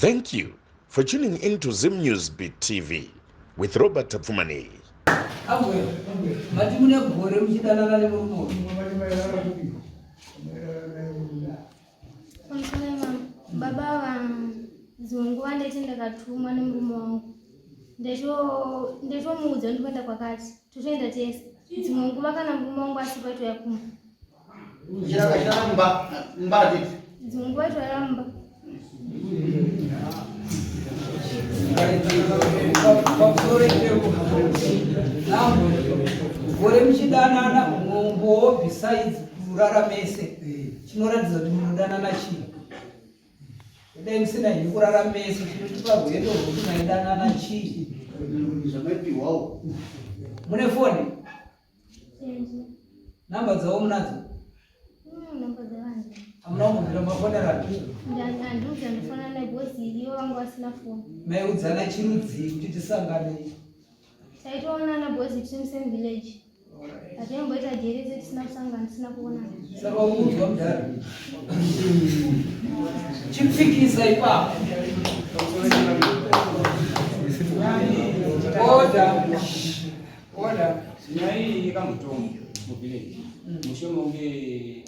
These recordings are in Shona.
Thank you for tuning in to Zim News Beat TV with Robert Tapfumaneyi. Ambuya, mati mune gore muchidanana nemurume uyu. Pamusoro mama, baba ava dzimwe nguva ndaiti ndakatumwa nemurume wangu ndaitomuudza ndikuenda kwakati totoenda tese dzimwe nguva kana murume wangu asipo aitouya kumba Dzimwe nguva toramba. Gore muchidanana mumbowo besides kurara mese chinoratidza kuti munodanana chii? Dai musina henyu kurara mese chinotipa rwendo rwekuti maidanana chii? Zvamaipiwawo. Mune foni? Namba dzavo munadzo? Namba dzavanhu. Hamuna kumbobvira mafonerana? Handiudza ndifona naye because ivo vanga vasina foni. Maiudzana chirudzii kuti tisangane? Taitoonana because tiri musame village. Hataimboita jeri rese tisina kusangana tisina kuonana. Saka uudzwa mudhara. Chipfikisa ipapo. Order. Order. Nyaya iyi yekamutongo muvillage mushure mekunge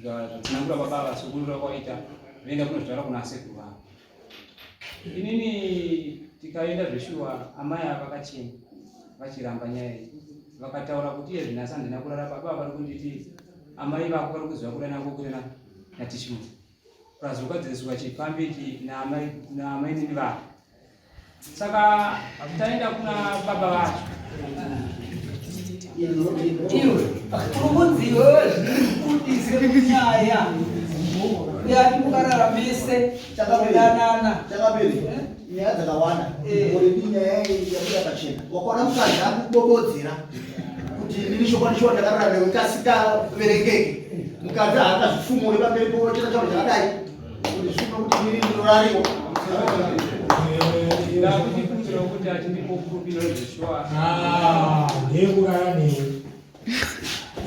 zvatsanangura baba vasokurira kwaita voenda kunozvitaura kuna sekuru vavo. Inini tikaenda zveshuwa amai ava vakachema vachiramba nyaya iyi vakataura kuti iye zvino asi handina kurara baba vari kunditi amai vako vari kuziva kudana kokurena naTishmo plus ukadzidziswa chipfambi ichi naamainini vako saka taenda kuna baba vacho iwe uri kunzi iwewe zvibudise munyaya uyati mukarara mese chakadanana chakaperi nyaya dzakawanda already nyaya yabuda pachena wakaona mukadzi akubobodzera kuti inini chokwadi shuwa ndakarara newe kasikaverengeke mukadzi haakazvifumure pamberi pochena chauro chakadai Ndekurara newe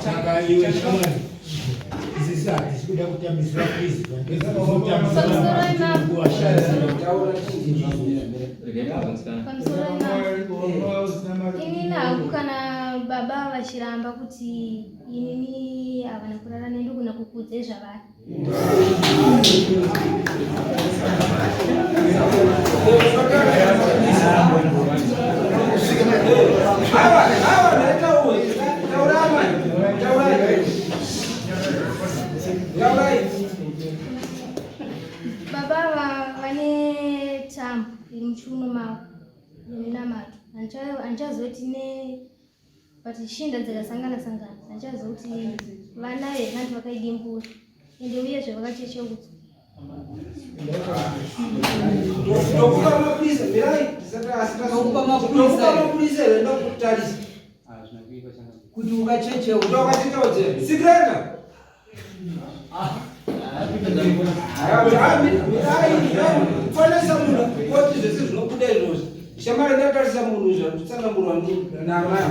saka iwe shamwari isisi hatisi kuda kutambisira kwizi Inini hangu kana baba vachiramba kuti inini havana kurara nendogona kukudzai zvavari Baba vane tambo iri muchiuno mavo yeminamato handichazoti ne but shinda dzakasangana sangana handichaziva kuti vana here kanti vakaidimbura ende uyezve vakachecheudzwa Tokupa mapurisa here ndokutarisa kuti ukachecheudzwa Secreta Fanisa munhu koti zvese zvinobuda izvozvi shamari ndatarisa munhu zvakutsanangurwa naamai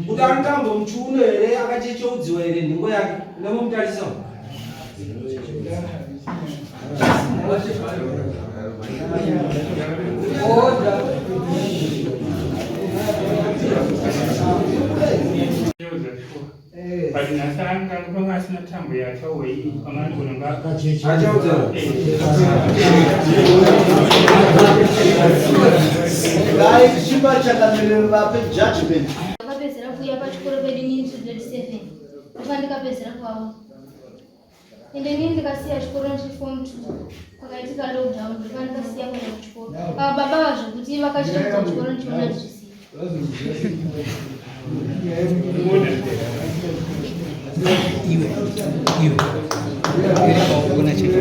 kuti anotambo muchiuno here akachecheudziwa here nhengo yake ndamutarisa Order. Eh. But nhasi anga panga asina tambo yacho iyi panga anogona nga Achaudza. Dai chipa chakamire vape judgment. Ndakapedzera kuuya pachikoro pedu inini ndiri grade 7 ndobva ndikapedzera kuvaona ende inini ndikasiya chikoro ndiri form 2 pakaitika lockdown ndobva ndikasiya kuenda kuchikoro ava baba vazvekuti vakachita kubva kuchikoro ndichiona ndizvisiya Iwe, iwe. Ona chete.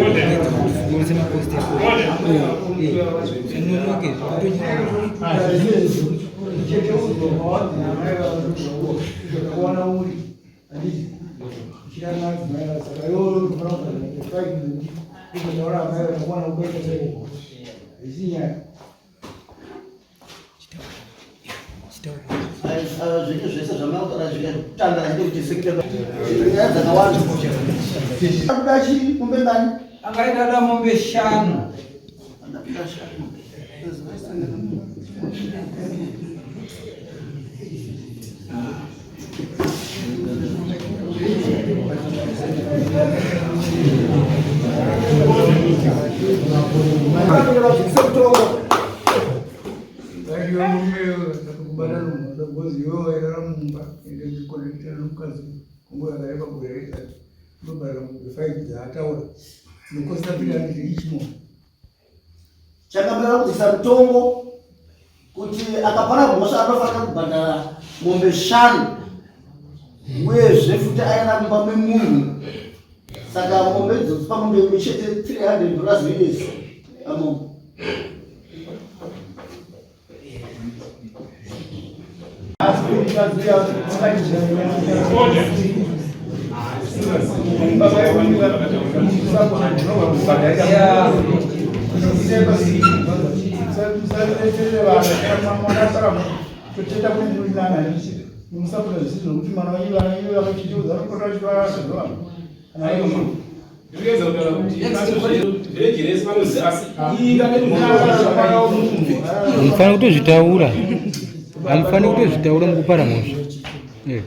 Kuburitsa mapost ako. Zvinonoke Zvinhu zvese zvamautaura zvikatanga chete kuti sekita nyaya dzakawanda. Kuda chii mombe ngani? Angaita da mombe shanu. Chakamira kubvisa mutongo kuti akapara mhosva anofanira kubhadhara mombe shanu uyezve futi aenda mumba memunhu saka mombe idzodzo pamombe imwe chete 300 dollars us pamombe. Ndikuedza kutaura kuti village rese vanoziva asi Hamufani kutozvitaura, hamufani kutozvitaura mukupara mhosva. Eh.